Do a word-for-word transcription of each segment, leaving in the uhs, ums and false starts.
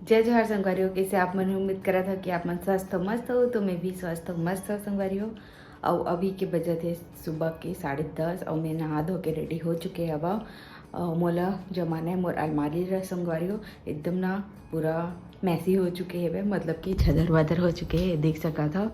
जय जोहार संगवारी हो, कैसे आप मन? उम्मीद करत हो कि आप मन स्वस्थ हो, मस्त हो। तो मैं भी स्वस्थ हो, मस्त हो संगवारी हो। अउ अभी के बजत हे सुबह के साढ़े दस, अउ मैं नहा धो के रेडी हो चुके हवं। अउ मोला जमाना हे मोर अलमारी ला संगवारी हो, एकदम ना पूरा मैसी हो चुके हवे, मतलब कि छदर बदर हो चुके हे, देख सकत हो।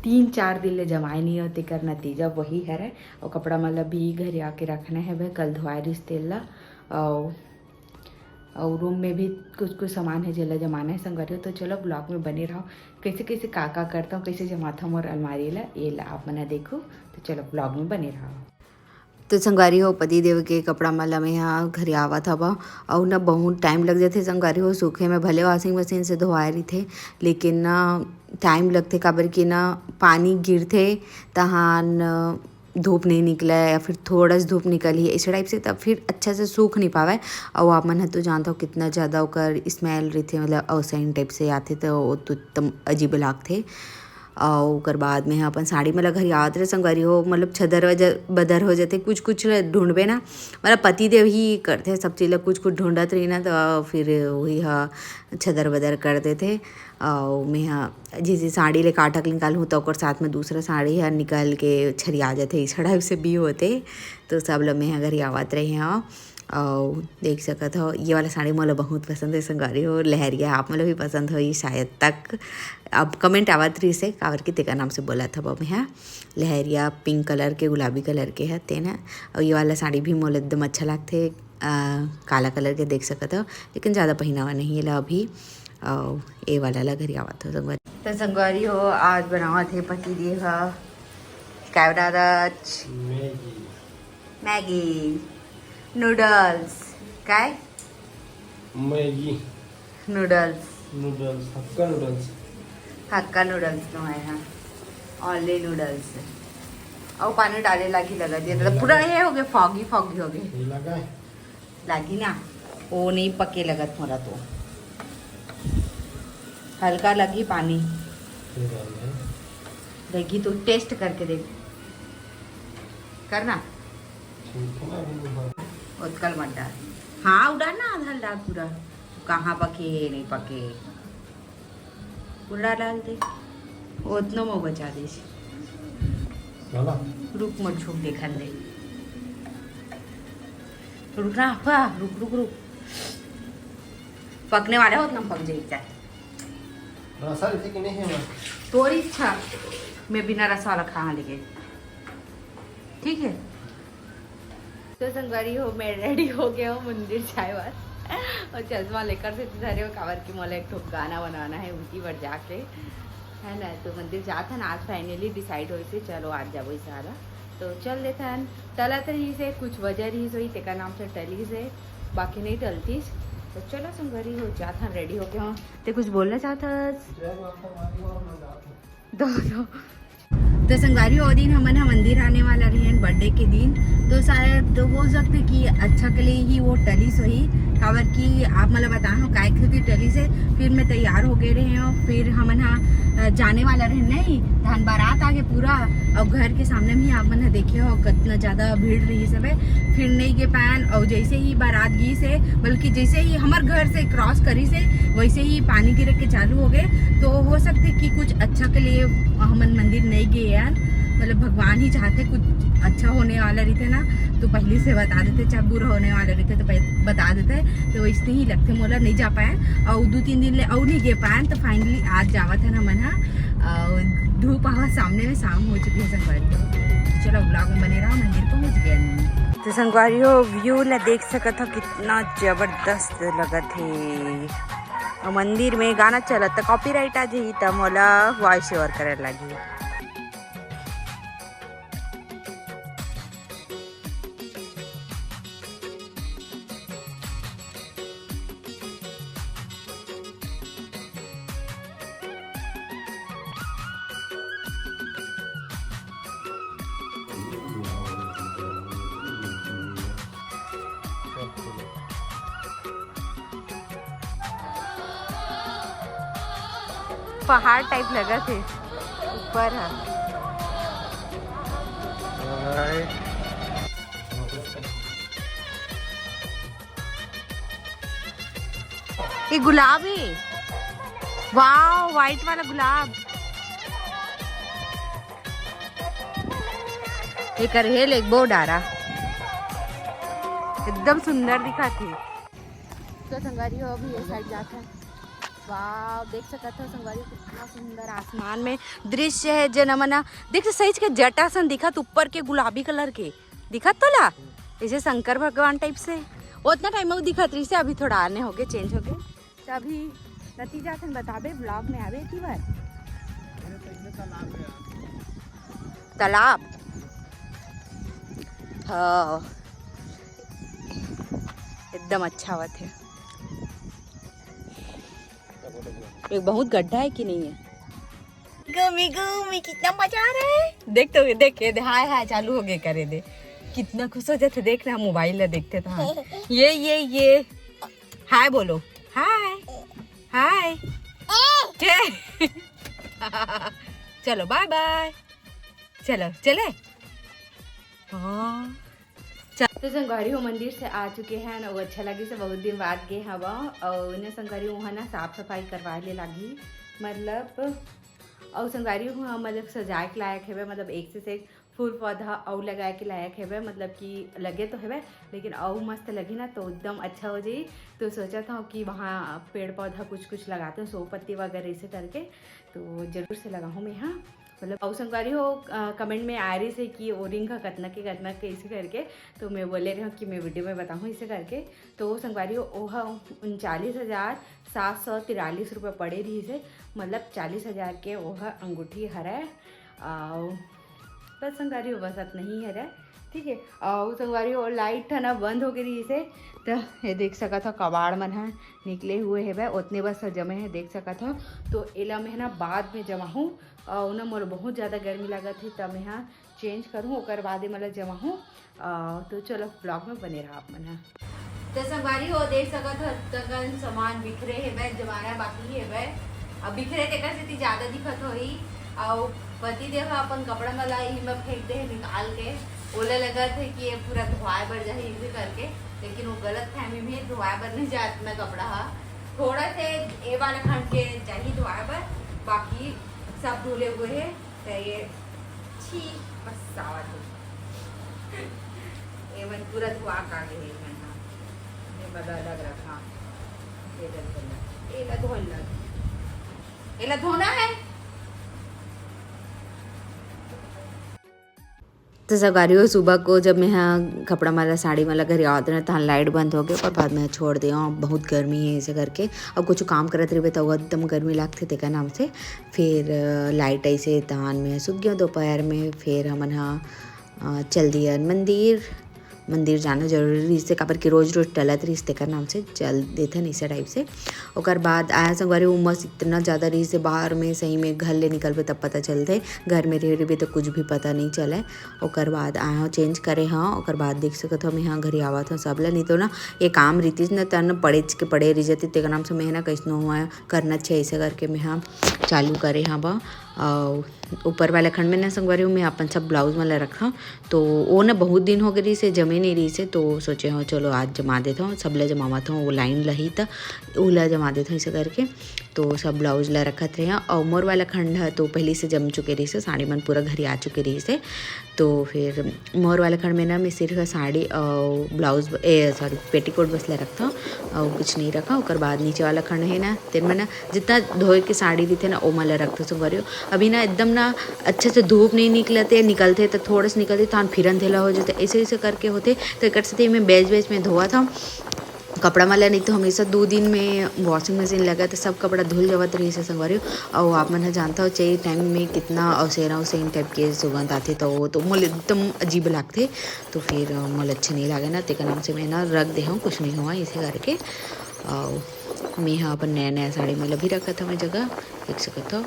तीन चार दिन ले जमाए नहीं हो, तेकर नतीजा वही हरे। अउ कपड़ा मन ला भी घरे आके रखना हवे, कल धोआए रिहिस तेला। अउ अउ रूम में भी कुछ कुछ सामान हे जेला जमाना हे संगवारी हो। तो चलो ब्लॉग में बने रहो, कैसे कैसे का का करता हूँ, कैसे जमाता हूँ मोर अलमारी ला, ये ला आप मन देखो। तो चलो ब्लॉग में बने रहो। तो संगवारी हो, पति देव के कपड़ा मन ला मैं हा घरे आवत हवा, अउ ना बहुत टाइम लग जाथे संगवारी हो सूखे में। भले वॉशिंग मशीन से धोआए रहिथे, लेकिन ना टाइम लगथे, काबर कि ना पानी गिरथे तहान धूप नहीं निकले या फिर थोड़ा सा धूप निकल ही इस टाइप से, तब फिर अच्छा से सूख नहीं पावे। और आप मन ह तो जानता हो कितना ज़्यादा ओकर स्मेल रहिथे, मतलब अवसैन टाइप से आथे, तो वो तो एकदम अजीब लागथे। और ओकर बाद में अपन साड़ी मन ला घरे आवत रहे संगवारी हो, मतलब छदर वजर बदर हो जाथे, कुछ कुछ ढूंढबे ना, मतलब पति देव ही करथे सब चीज़ ला, कुछ कुछ ढूंढत रही ना, तो फिर वही हा छदर बदर कर देथे। और मैं हा जैसे साड़ी ले काटक निकालहूँ, तो ओकर साथ में दूसरा साड़ी हर निकल के छरिया जाथे, इस टाइप से भी होथे। तो सब ल मैं हा घरे आवत रहे हव। और देख सकत हो, ये वाला साड़ी मोला बहुत पसंद है संगवारी हो, लहरिया, आप मन ल भी पसंद होही शायद तक। अब कमेंट आवत रहिस हे, काबर कि तेकर नाम से बोलत हव मैं हा। लहरिया पिंक कलर के, गुलाबी कलर के है तेन ह। और ये वाला साड़ी भी मोला एकदम अच्छा लगथे, अ, काला कलर के, देख सकत हो, लेकिन ज़्यादा पहिनावा नहीं एला अभी। और ये वाला ला घरे आवत हो संगवारी। तो संगवारी हो, आज बनावत हे पति देव ह, काय बनावत? मैगी। मैगी, नूडल्स, काय? मैगी। नूडल्स। नूडल्स, हक्का नूडल्स। हक्का नूडल्स तो है, हाँ। Only noodles. और पानी डाले लागी लगत हे, तो पूरा ये हो गए, foggy foggy हो गए। ये लगा है? लागी ना, वो नहीं पके लगत मोला तो। हल्का लगी पानी। ये डाल दे। देखी तो टेस्ट करके देख। करना। ठीक है ना, अभी नहीं डाल। ओतकल मत डाल। हाँ, उड़ा ना, आधा डाल पूरा। कहाँ पके, नहीं पके। पूरा डाल दे। ओतनो में बचा दे। डाला? रुक, मोर छुप देखन दे। रुक ना, वाह, रुक, रुक, रुक। पकने वाले हो, ओतना पक जाए चाहे। रसा रहिथे कि नहीं है? तोर इच्छा, मैं बिना रसा वाला खा लेके। ठीक है। तो संगवारी हो, मैं रेडी हो गया हूँ मंदिर जाए बर। और चश्मा लेकर से धरे हो, काबर कि मोला एक ठो गाना बनवाना है उसी बर जाके, है ना। तो मंदिर जात हन आज, finally decide होइस हे, चलो आज जाबो इस वाला। तो चल देथन। टलत रहिस हे, कुछ वजह रहिस होही, तेकर नाम से टलिस हे, बाकी नहीं टलतिस। तो चलो संगवारी हो, जात हन, रेडी हो गया हूँ। ते कुछ बोलना चाहत हस? जय माता रानी और मैं जात हूँ। दो, दो। तो संगवारी, वो दिन हमन ह मंदिर आने वाला रहिन birthday के दिन, तो शायद हो सकथे कि अच्छा के लिए ही वो टलिस होही, काबर कि आप मन ल बताए हो काय खातिर टलिस हे। फिर मैं तैयार हो गए रहे हूँ, फिर हमन ह, अ, जाने वाला रहे नहीं, तहन बारात आगे पूरा, और घर के सामने भी आप मन ह देखे हो कितना ज्यादा भीड़ रहिस हवे, फिर नहीं गे पाएन। और जैसे ही बारात गिस हे, बल्कि जैसे ही हमर घर से cross करिस हे, वैसे ही पानी गिरे के चालू हो गए। तो हो सकथे कि कुछ अच्छा के लिए हमन मंदिर नहीं गए यार, मतलब भगवान ही चाहते कुछ अच्छा होने वाला रहिथे ना, तो पहले से बता देते, चाहे बुरा होने वाला रहिथे तो पह-, बता देते। तो वैसे ही लगथे मोला नहीं जा पाए, और दो तीन दिन ले और नहीं गे पाए, तो finally आज जावत है ना मन हा। और धूप आवा सामने में, शाम हो चुकी है संगवारी। चलो vlog में बने रहो, मंदिर पहुंच गए हमन। तो संगवारी हो, view ला देख सकत हो, कितना जबरदस्त लगत हे। और मंदिर में गाना चलत, तो copyright आ जाही, त मोला voice over करे लागी। पहाड़ type लगत हे ऊपर ह। ये गुलाब है, वाह, व्हाइट वाला गुलाब। एकर हेल एक बो डारा, एकदम सुंदर दिखत हे। तो संगवारी हो, अभी ये साइड जात हन। वाह, देख सकत हो संगवारी, कितना सुंदर आसमान में दृश्य है। जेन हमन देख, सहीच के जटा सन दिखत, ऊपर के गुलाबी कलर के दिखत तोला, जैसे शंकर भगवान टाइप से। उतना टाइम में दिखत रहिसे, अभी थोड़ा आने होगे, चेंज होगे। तो अभी नतीजा तन बताबे, ब्लॉग में आबे एती बार। तालाब, हाँ, एकदम अच्छा आवत हे। एक बहुत गड्ढा है कि नहीं है? घूमी घूमी कितना मजा आ रहा है। देख तो, देख, ये दे, हाय हाय चालू हो गए करे दे। कितना खुश हो जाते, देख ना, मोबाइल ला देखते तो। हाँ, ये ये ये, हाय बोलो, हाय हाय। चलो बाय बाय, चलो चले। हाँ, तो संगवारी हो, मंदिर से आ चुके हैं ना, वो अच्छा लगी से, बहुत दिन बाद गए हवा। और उन्हें संगवारी वहाँ ना साफ सफाई करवा ले लागी, मतलब, और संगवारी हो, मतलब, सजाए के लायक हेवे, मतलब, एक से एक फूल पौधा अउ लगाए के लायक हेवे, मतलब कि लगे तो हेवे, लेकिन अउ मस्त लगी ना, तो एकदम अच्छा हो जाई। तो सोचा था कि वहाँ पेड़ पौधा कुछ कुछ लगाते हैं, सौ पत्ती वगैरह, इसे करके, तो जरूर से लगाहूँ मैं। हाँ, मतलब, अउ संगवारी हो, अ, कमेंट में आ रही से कि ओ रिंग का कतना के कतना के इसे करके, तो मैं बोले रही हूँ कि मैं वीडियो में बताऊँ इसे करके। तो संगवारी हो, ओह उनचालीस हजार सात सौ तिरालीस रुपये पड़े रही से, मतलब, चालीस हजार के ओह अंगूठी हरे। अउ बस संगवारी हो, बस अतना ही हरे, ठीक है। अउ संगवारी हो, लाइट है ना बंद हो गई रही से, तो ये देख सकत हो, कबाड़ मन है निकले हुए हेवे, उतने बस जमे है, देख सकत हो। तो एला मैं ना बाद में जमाहूँ, अउ ना मोर बहुत ज़्यादा गर्मी लागत है, तब मैं हाँ चेंज करूँ, ओकर बाद एमन ला जमाहूँ। अ, तो चलो, ब्लॉग में बने रहा आप मन ह। तो संगवारी हो, देख सकत हो, तकन सामान बिखरे हेबे, जमाना बाकी हेबे। अब बिखरे तेकर सेती ज्यादा दिखत होही। अउ पति देव ह अपन कपड़ा मन ला इही में फेंक दे हे निकाल के। ओला लगत हे कि ये पूरा धोवाए बर जाही इसे करके, लेकिन वो गलत फहमी में धोवाए बर नहीं जात ना कपड़ा ह। थोड़ा से ए वाला खंड के जाही धोवाए बर, बाकी सब धुले हुए हे। तो ये छी, बस आवा दे। ये मन पूरा धुआ का गे हे, मन हा। ये बदा अलग रखा। ये इधर धोना। ये ला धोना। ये ला धोना है। तो संगवारी हो, सुबह को जब मैं हा कपड़ा मन ला, साड़ी मन ला घरे आवत रहे, तहाँ लाइट बंद हो गए, ओकर बाद मैं छोड़ दे हूँ, बहुत गर्मी है इसे करके। अब कुछ काम करत रहिबे, तो एकदम गर्मी लागथे, तेकर नाम से। फिर, अ, लाइट ऐसे तहान में सूख गया दोपहर में। फिर हमन हा, अ, चल दिया मंदिर, मंदिर जाना जरूरी रहिस, काबर कि रोज रोज टलत रहिस, तेकर नाम से चल देथन इसे टाइप से। ओकर बाद आया संगवारी, उमस इतना ज़्यादा रहिस बाहर में, सही में घर ले निकलबे तब पता चलथे, घर में रह रहिबे तो कुछ भी पता नहीं चले। ओकर बाद आया हूँ, चेंज करे हाँ, ओकर बाद देख सकत हो, मैं हाँ घरे आवत हूँ सब ला, नहीं तो ना ये काम रहितिस ना, तन पड़ेच के पड़े रह जाती, तेकर नाम से मैं ना कैसनो हुआ करना चाहिए, ऐसे करके मैं हाँ चालू करे हव। अउ ऊपर वाला खंड में ना संगवारी हो, मैं अपन सब ब्लाउज मन ला रखा, तो वो ना बहुत दिन हो गए रहिसे, जमे नहीं रहिसे, तो सोचे हो चलो आज जमा देता हूँ, सब ला जमावत हूँ, वो लाइन लही त ओला जमा देता हूँ इसे करके। तो सब ब्लाउज ला रखत रहे हैं। अउ मोर वाला खंड है तो पहले से जम चुके रहिसे, साड़ी मन पूरा घरे आ चुके रहिसे। तो फिर मोर वाला खंड में ना मैं सिर्फ साड़ी अउ ब्लाउज, ए सॉरी, पेटीकोट बस ला रखता हूँ, अउ कुछ नहीं रखा। ओकर बाद नीचे वाला खंड है ना, तेन में ना जितना धोए के साड़ी रहिथे ना, ओमा ला रखता हूँ संगवारी हो। अभी ना एकदम ना अच्छे से धूप नहीं निकलते, निकलते तो थोड़ा सा निकलते, तहान फिरन धेला हो जाते, ऐसे ऐसे करके होते। तो एक से मैं बेच बेच में धोवत हूँ कपड़ा मन ला, नहीं तो हमेशा दू दिन में वॉशिंग मशीन लगा तो सब कपड़ा धुल जावत रहिसे संगवारी हो। अउ आप मन ह जानता हो, चाहे टाइम में कितना औसेरा औसेन टाइप के सुगंध आथे, तो वो तो मोला एकदम अजीब लागथे। तो फिर, अ, मोला अच्छा नहीं लागे ना, तेकर नाम से मैं ना रख दे हूँ, कुछ नहीं हुआ इसे करके। अउ मैं हा अपन नया नया साड़ी मन ला भी रखत हवं जगह, देख सकत हो।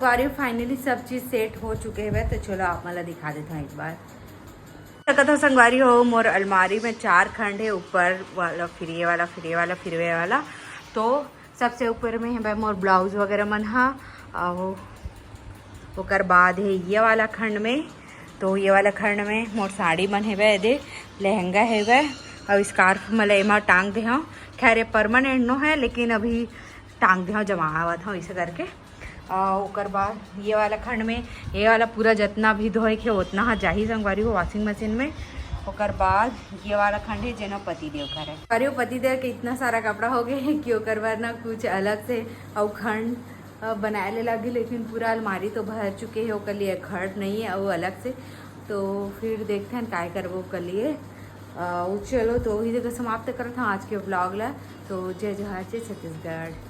संगवारी हो, finally सब चीज सेट हो चुके हवे, तो चलो आप मन ला दिखा देता हूँ एक बार। सकत हो संगवारी हो, मोर अलमारी में चार खंड है, ऊपर वाला, फिर ये वाला, फिर ये वाला, फिर ये वाला। तो सबसे ऊपर में है भाई मोर ब्लाउज वगैरह मन हा, अउ ओकर बाद हे ये वाला खंड में, तो ये वाला खंड में मोर साड़ी मन हेवय, एदे लहंगा हेवय, अउ scarf मन ल एमा टांग दे हव। खैर, ये permanent नो है, लेकिन अभी टांग दे हव, जमावत हव इसे करके। अउ ओकर बाद ये वाला खंड में, ये वाला पूरा जतना भी धोए के ओतना ह जाही संगवारी हो washing machine में। ओकर बाद ये वाला खंड है जेनो पति देव घर है। अरे, वो पति देव के इतना सारा कपड़ा हो गए कि ओकर बर ना कुछ अलग से अउ खंड अ, बनाए ले लागी, लेकिन पूरा अलमारी तो भर चुके है, ओकर लिए खंड नहीं है वो अलग से। तो फिर देखते हैं काय करबो ओकर लिए। अ, चलो, तो वही जगह समाप्त करत हूँ आज के vlog ला। तो जय जोहार, जय छत्तीसगढ़।